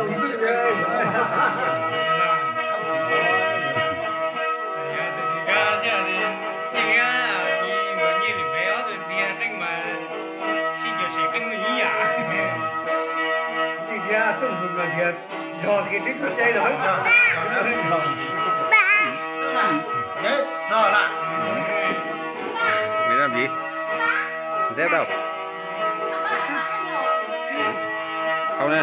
Ntxim thiab tuaj mus los thiab, yog tias twb tuaj caij los. Txog lawm. Neb tau. Hau na.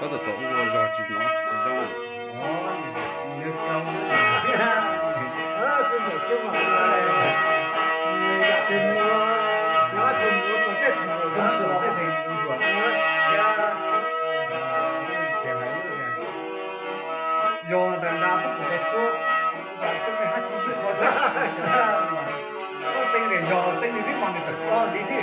Txhob tau ua zog tsis hnov tsis zoo. Yog ntawm nrad pub kuv tes tsuab, kuv tes tsuab hab tsis sib qhua, koj txeeb tias yog txeeb li xwb mas nws tawm koj li xwb.